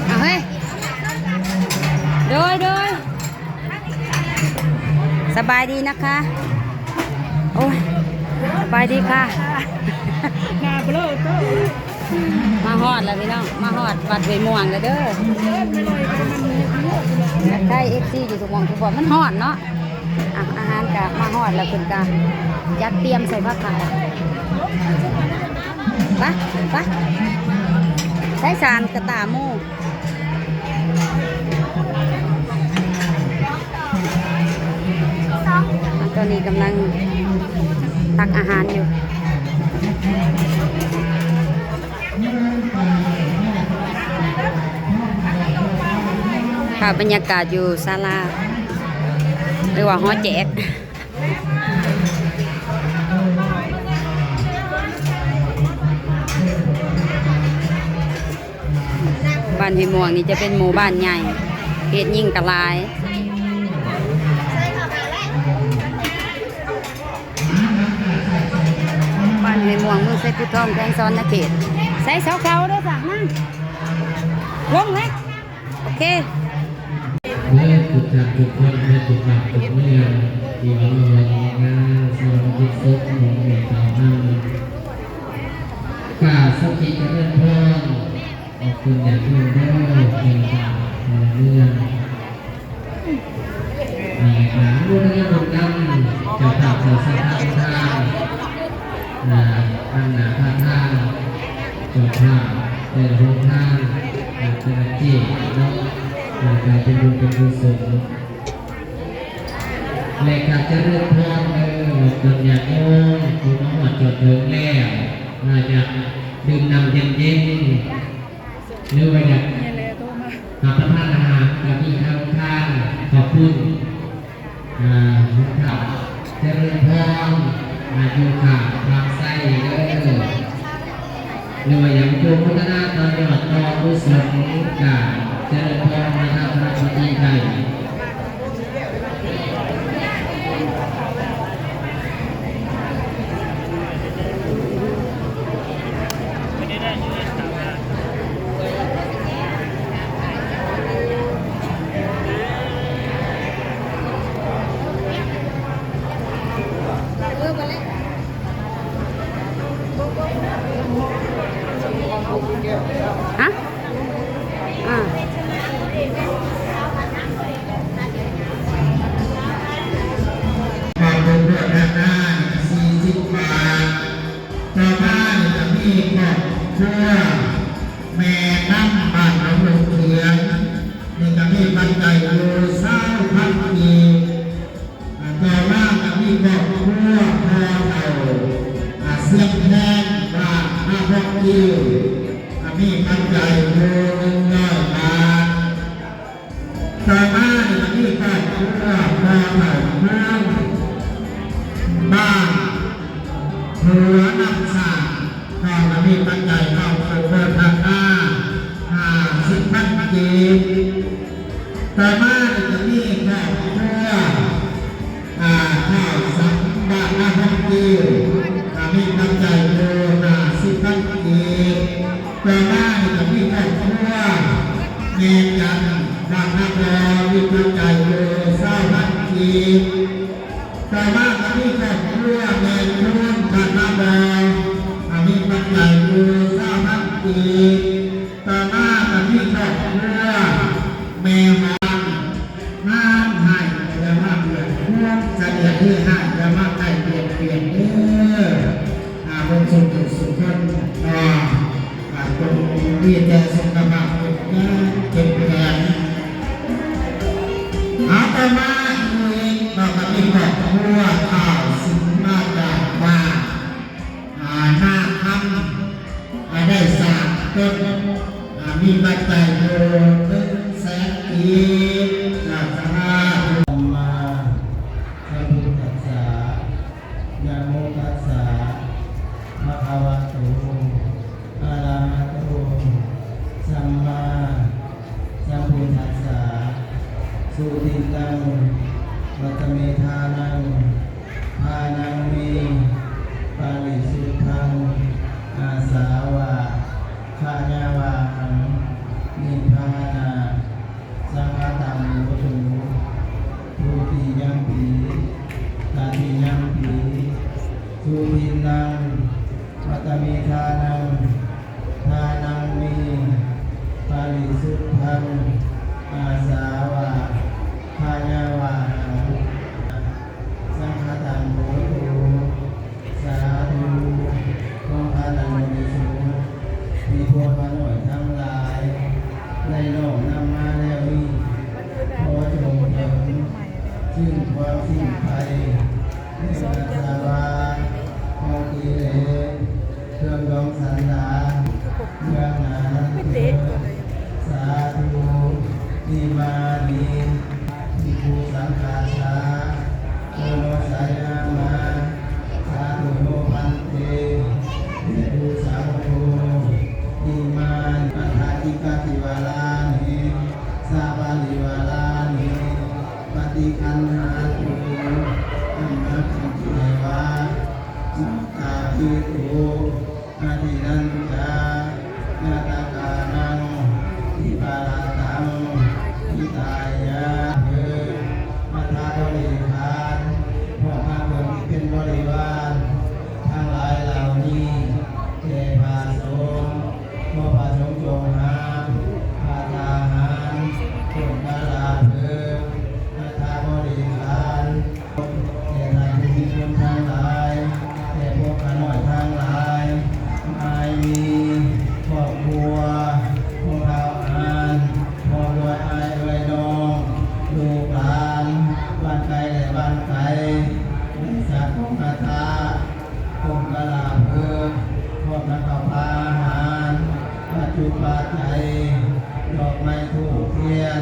ເອົາເຮີ້ຍ ໂດຍ ໂດຍ ສະບາຍດີນະຄະ ໂອ້ຍ ສະບາຍດີຄ່ະ ໜ້າເບລອເຕີ ມາຮອດແລ້ວພີ່ນ້ອງ ມາຮອດວັດຫ້ວຍມ່ວງແລ້ວເດີ ທັກທາຍເອັຟຊີຢູ່ທຸກໝ່ອງທຸກບ່ອນ ມັນຮ້ອນເນາະ. ອ່ະ ອາຫານກະມາຮອດແລ້ວ ເພິ່ນກະຈັດຕຽມໃສ່ພາກເຂົ້າ ໄປ ໄປ ໃສ່ສານກະຕ່າໝູ່ ຕອນນີ້ກຳລັງຕັກອາຫານຢູ່. ພາບບັນຍາກາດຢູ່ສາລາ ຫຼືວ່າຫໍແຈກ. ບ້ານຫ້ວຍມ່ວງນີ້ຈະເປັນໝູ່ບ້ານໃຫຍ່ ເຂດຍິງກະຫຼາຍ. ບ້ານຫ້ວຍມ່ວງ ເມືອງໄຊພູທອງ ແຂວງສະຫວັນນະເຂດ. ໃສ່ເສົາເກົ່າເດີ ສາກນາງ ລົງເລີຍ ໂອເຄ ເດີ ທຸກທ່ານທຸກຄົນ ເດີ ທຸກບ້ານທຸກເມືອງ ທີ່ວ່າມາຮ່ວມໃນງານສະຫວັນນະເຂດສົບຂອງແມ່ເຖົ້າເຮົາ ກາບສັກການຈະເລີນພອນ ຂອບຄຸນຢ່າງຍິ່ງເດີ ເຈົ້າພາບແຕ່ລະເມືອງ ແມ່ນການອະນຸໂມທະນາບຸນນຳເຈົ້າພາບເຈົ້າສັດທາ ອ່າ ນຳໜ້າພາທາງ ເຈົ້າພາບແຕ່ລະໂຮງທານ ແຕ່ລະເຈດເນາະ ກາຍເປັນບຸນເປັນກຸສົນ ແລະ ການຈະເລີນພອນເດີ ອອກຕົນຍາດໂຍມຜູ້ມາຮອດຈອດເຖິງແລ້ວ ອາ ຢາກດື່ມນ້ຳເຢັນໆ ຫຼືວ່າຢາກຮັບປະທານອາຫານ ກະມີທາງທາງເຂົ້າປຸ້ນ ອ່າ ເຈົ້າພາບຈະເລີນພອນ ອ່າ ຢູ່ຂ້າງທາງຊ້າຍເດີ ຫຼືວ່າຢາກໂມທະນາຕໍ່ຍອດຕໍ່ກຸສົນ ກະຈະເລີນພອນມາທາງຄະນະພິທີໄດ້. ຮະ? ອ່າ ຄວາມເປັນເພື່ອນທາງງານສີ່ສິບບາດ. ຕໍ່ມານີ້ກະມີຄອບຄົວແມ່ນຳບ້ານໜອງລົງຂຽງ ນີ້ກະມີປັດໄຈຢູ່ຊາວພັນກີບ. ອ່າ ຕໍ່ມາກະມີຄອບຄົວພໍ່ເຖົ້າ ອ່າ ຊຽງແພງ ບ້ານນາພອງກິ້ວ ກະມີປັດໄຈຢູ່ໜຶ່ງຮ້ອຍບາດ. ຕໍ່ມານີ້ກະມີຄອບຄົວພໍ່ເຖົ້າເມືອງ ບ້ານຫົວນ້ຳສ້າງ ກໍລະມີປັດໄຈເຂົ້າສູ່ໂພດທາງນາຫ້າສິບພັນກີບ. ຕໍ່ມານີ້ກະມີຄອບຄົວ ອ່າ ທ້າວສັງ ບ້ານນາພອງກິ້ວ ກະມີປັດໄຈຢູ່ຫ້າສິບພັນກີບ. ຕໍ່ມານີ້ກະມີຄອບຄົວແມ່ຈັນ ບ້ານນາບໍ່ ມີປັດໄຈຢູ່ຊາວພັນກີບ. ຕໍ່ມາກະມີຄອບຄົວແມ່ຄູນ ບ້ານນາບໍ່ ກະມີປັດໄຈຢູ່ຊາວພັນກີບ. ຕໍ່ມາກະມີຄອບຄົວແມ່ຫອມ ງາມຮ້າຍຢ່າມາບຽດບຽນ ຄວາມສະເໜ່ຫະຮ້າຍຢ່າມາໃກ້ບຽດບຽນເດີ ອ່າ ເບິ່ງສຸກທຸກສຸກຄົນເນາະ ອ່າ ຈົ່ງມີແຕ່ສຸຂະພາບເຂັ້ມແຂງ ເຂັ້ມແຂງ. ເອົາ ຕໍ່ມາອີກເນາະ ກະມີຄອບຄົວທ້າວສິງ ມາຈາກບ້ານ ອ່າ ນາຄຳ ອ່າ ໄດ້ສາມຕົ້ນ ອ່າ ມີປັດໄຈຢູ່ໜຶ່ງແສນກີບ. ສາທຸ ສຳມາສຳພຸດທັດສະ ນະໂມຕັດສະ ພະຄະວະໂຕ ອະລະຫະໂຕ ສຳມາສຳພຸດທັດສະ ສຸຕິຕັງ ວັດຕະເມທານັງ ທານັງເມ ປະລິສຸດທັງ ອາສາວະ ຂະຍາວາຮັງ ນິ ສິ້ນໄປ ເລື່ອງອາສະວະ ຂອງກິເລດ ເຄື່ອງດອງສັນດານ ເບື້ອງໜ້ານັ້ນເທີດ ສາທຸ ອິມານິ ພິກຂຸ ສັງຄາສາ ໂອໂນຊະຍາມະ ສາທຸໂນ ພັນເຕ ເພກຂຸສາວະໂທ ອິມານິ ອັດຖະກິກະຕິວາລານິ ສະປະລິວາລານິ ປະຕິຄັນຫາຕຸ ອັນນະຄັນຕິເອວະ ມາຕາພິກຂຸ ອະທິນັນຈາ ຍາຕະການັງ ວິປະລາຕັງ ຫິຕາຍະ ເທີນ ອັດຖະບໍລິຂານ ພວກຂ້າພະເຈົ້າທີ່ເປັນບໍລິວານທັງຫຼາຍເຫຼົ່ານີ້ ແກ່ພະສົງ ຂໍພະສົງຈົ່ງຮັບພະຕາຫານ ຕົ້ນກະລາເພີງ ອັດຖະບໍລິຂານ ແກ່ທ່ານຜູ້ມີບຸນທັງຫຼາຍ ແກ່ພວກຂ້ານ້ອຍທັງຫຼາຍ ອ້າຍມີຄອບຄົວ ພວກເຮົາອານ ພ້ອມດ້ວຍອ້າຍເອື້ອຍນ້ອງ ລູກຫຼານ ບ້ານໃກ້ ແລະ ບ້ານໄກ ໄດ້ສັກການບູຊາ ຕົ້ນກະລາເພີງ ພ້ອມທັງເຂົ້າປາອາຫານ ປັດຈຸປັດໄຈ ດອກໄມ້ທູບທຽນ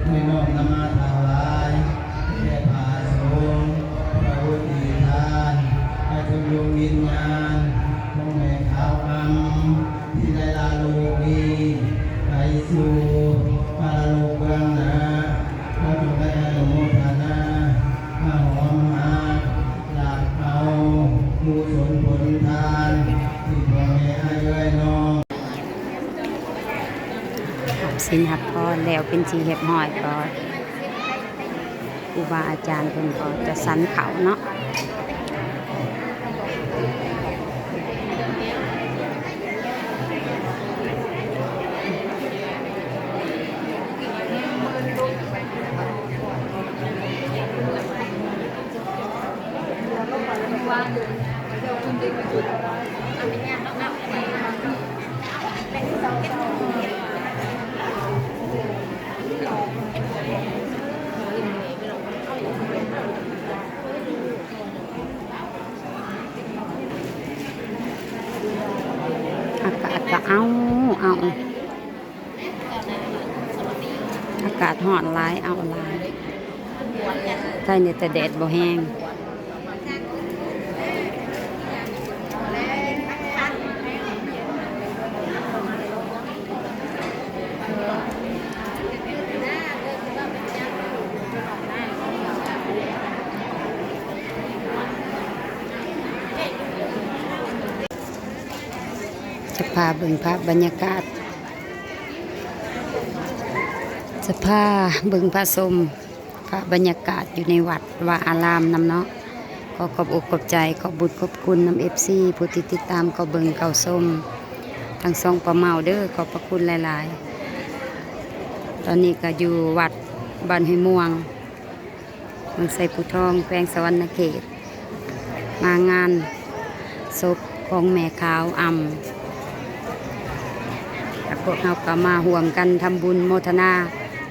ໄດ້ນ້ອມນຳມາຖວາຍແດ່ພະສົງ ເພື່ອອຸທິດທານ ໃຫ້ເຖິງດວງວິນຍານຂອງແມ່ຂາວອຳ ທີ່ໄດ້ລາໂລກນີ້ໄປສູ່ປະລະໂລກເບື້ອງໜ້າ ຂໍຈົ່ງໄດ້ອະນຸໂມທະນາ ມາຫອມຫາ ຮັບເອົາກຸສົນຜົນທານ ທີ່ພໍ່ແມ່ອ້າຍເອື້ອຍນ້ອງ ຮັບສິນຮັບພອນແລ້ວເປັນທີ່ຮຽບຮ້ອຍ ກໍຄູບາອາຈານເພິ່ນກໍຈະສັນເຂົ້າເນາະ. ອາກາດກໍເອົາ ເອົາ. ອາກາດຮ້ອນຫຼາຍ ເອົາຫຼາຍ ໄທນີ້ແຕ່ແດດບໍ່ແຮງ. ຈະພາເບິ່ງພາບບັນຍາກາດ ຈະພາເບິ່ງພາຊົມພາບບັນຍາກາດຢູ່ໃນວັດວາອາລາມນຳເນາະ. ຂໍຂອບອົກຂອບໃຈ ຂອບບຸນຂອບຄຸນນຳເອັຟຊີຜູ້ທີ່ຕິດຕາມເຂົ້າເບິ່ງເຂົ້າຊົມທາງຊ່ອງປ້າເມົາເດີ້ ຂອບພະຄຸນຫຼາຍໆ. ຕອນນີ້ກໍຢູ່ວັດບ້ານຫ້ວຍມ່ວງ ເມືອງໄຊພູທອງ ແຂວງສະຫວັນນະເຂດ ມາງານສົບຂອງແມ່ຂາວອຳ ແລະ ພວກເຮົາກໍມາຮ່ວມກັນທຳບຸນໂມທະນາ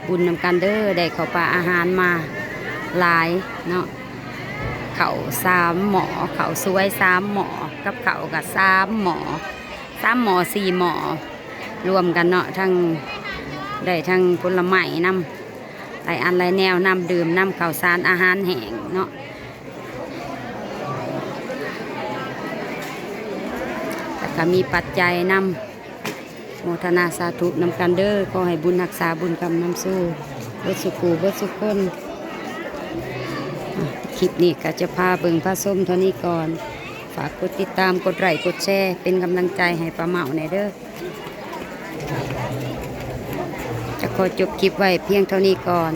ບຸນນຳກັນເດີ້. ໄດ້ເຂົ້າປາອາຫານມາຫຼາຍເນາະ ເຂົ້າສາມໝໍ້ ເຂົ້າສວຍສາມໝໍ້ ກັບເຂົ້າກໍສາມໝໍ້ ສາມໝໍ້ສີ່ໝໍ້ ລວມກັນເນາະ ທັງ ໄດ້ທັງຜົນລະໄມ້ນຳ ຫຼາຍອັນຫຼາຍແນວ ນ້ຳດື່ມ ນ້ຳ ເຂົ້າສານ ອາຫານແຫ້ງເນາະ ແລ້ວກໍມີປັດໄຈນຳ. ໂມທະນາສາທຸນຳກັນເດີ້ ຂໍໃຫ້ບຸນຮັກສາບຸນຄ້ຳນຳສູ່ເບິດສູ່ຄູ່ເບິດສູ່ຄົນ. ຄລິບນີ້ກໍຈະພາເບິ່ງພາຊົມເທົ່ານີ້ກ່ອນ. ຝາກກົດຕິດຕາມ ກົດໄລກົດແຊ ເປັນກຳລັງໃຈໃຫ້ປ້າເມົາແດ່ເດີ້. ຈະຂໍຈົບຄລິບໄວ້ພຽງເທົ່ານີ້ກ່ອນ.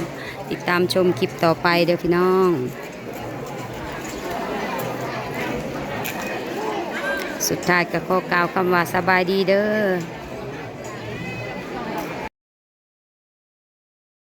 ຕິດຕາມຊົມຄລິບຕໍ່ໄປເດີ້ພີ່ນ້ອງ. ສຸດທ້າຍກໍຂໍກ່າວຄຳວ່າສະບາຍດີເດີ້.